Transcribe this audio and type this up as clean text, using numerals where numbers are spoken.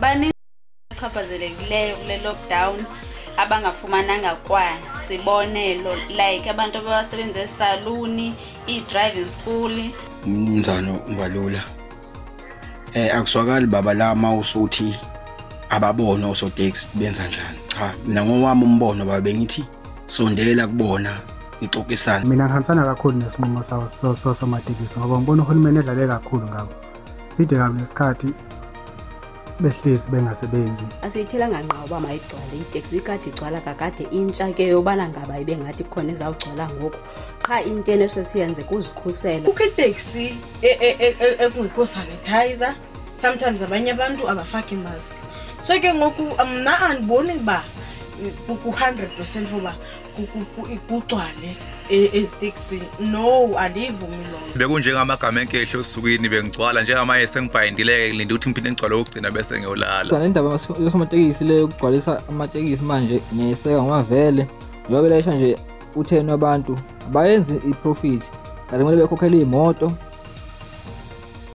Baninzi abachaphazelekileyo kule lockdown abangafumananga kwa sibonelo, like abantu abasebenza esaluni, ii-driving school. Umnumzana uMbalula, akuswakali baba la mawusuthi ababona osoteksi benza njani. Cha, mina ngowami umbono baba bengithi sondela kubona nixoxisane. Mina ngihambisana kakhulu nesinqumo sawo somatekisi ngoba ngibona uhulumeni edlale kakhulu ngabo. Side kabi nesikhathi behlezi bengasebenzi. Asiyithelanga ngqa uba mayigcwale iteksi, ikade igcwala kakade, intsha ke yobana ngaba ibe ngathi kukhona izawugcwala ngoku. Qha into esesiyenze kuzikhusela. Kukho iteksi ekungekho sanitizer, sometimes abanye abantu abafaki imask, so ke ngoku mna andiboni uba ku-100% for uba kugcwale eziteksini. No, andiyivumi loo nto. Bekunjengamagama enkehlo osukwini, bengigcwala njengamanje sengibhayindileke, ngilinde ukuthi ngiphinde ngigcwale okugcina bese ngiyolala. Le ndaba yosomatekisi le yokugcwalisa amatekisi manje ngiyayiseka ngoba vele njengoba belayisha nje u-10 wabantu abayenzi i-profit, kanti kumele bekhokhele iy'moto.